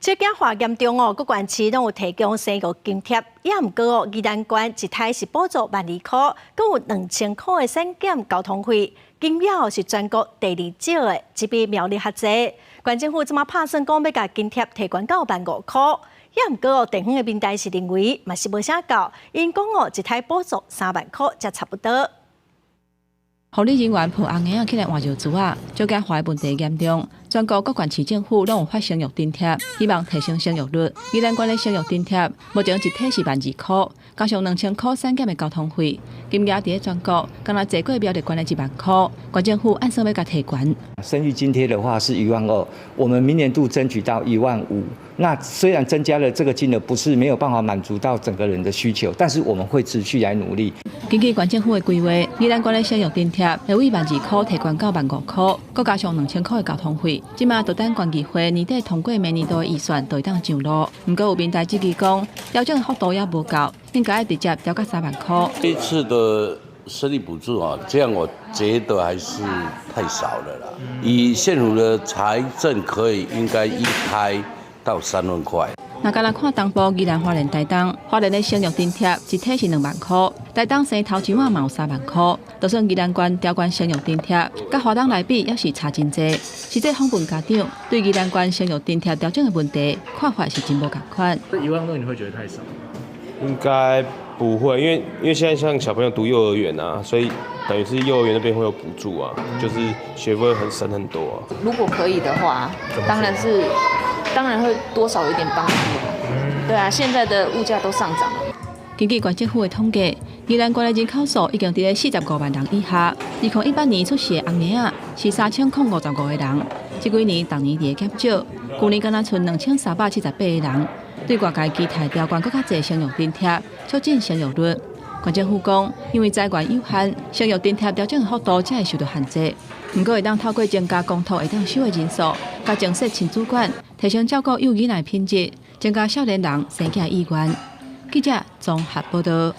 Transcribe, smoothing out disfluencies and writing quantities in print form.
少子化嚴重哦，各縣市攏有提供生育津貼，也毋過哦，宜蘭縣一胎是補助12,000塊，閣有2000塊的產檢交通費，金額是全國第二少的，只比苗栗較濟。縣政府這馬拍算講欲共津貼提懸到15,000塊，也毋過哦，地方的民代是認為嘛是無啥夠，𪜶講哦，一胎補助30,000塊才差不多。護理人員抱紅嬰仔起來換尿苴仔，少子化的問題嚴重。全國各縣市政府攏有發生育津貼，希望提升生育率。宜蘭縣的生育津貼目前一胎是12,000塊，加上2000塊產檢的交通費，金額佇咧全國敢若濟過苗栗縣的10,000塊。縣政府按算欲共提懸。生育津貼的話是12,000，我們明年度爭取到15,000。那雖然增加了這個金額，不是沒有辦法滿足到整個人的需求，但是我們會持續來努力。根據縣政府的規劃，宜蘭縣的生育津貼會為12,000塊提懸到15,000塊，閣加上2000塊的交通費。這馬就等縣議會年底通過明年度的預算，就會當上路。毋過有民代質疑講，調整的幅度也無夠，應該直接調到30,000塊。這次的生育補助啊，這樣我覺得還是太少了啦。以縣府的財政可以，應該一胎到3萬塊。若干焦看東部宜蘭花蓮台東，花蓮的生育津貼一胎是20,000塊，台東生頭一滿嘛有30,000塊，就算宜蘭縣調懸生育津貼，佮花東來比也是差真濟。實際訪問家長對宜蘭縣生育津貼調整的問題看法是真無仝款。這12,000你會覺得太少？應該不會，因為現在像小朋友讀幼兒園啊，所以等於是幼兒園那邊會有補助啊，就是學費很省很多啊。如果可以的話，當然是。當然會多少有點幫助。對啊，現在的物價都上漲。根據縣政府的統計，宜蘭縣的人口數已經佇咧45萬人以下。2018年出世的紅嬰仔是3055個人，這幾年逐年佇咧減少，舊年敢若賰2378個人。對外界期待調懸閣較濟生育津貼，促進生育率。縣政府講，因為資源有限，生育津貼調整的幅度才會受到限制。毋過會當透過增加公托會當收的人數，佮增設親子館，提升照顧幼兒的品質，增加少年人生囝意願。記者綜合報道。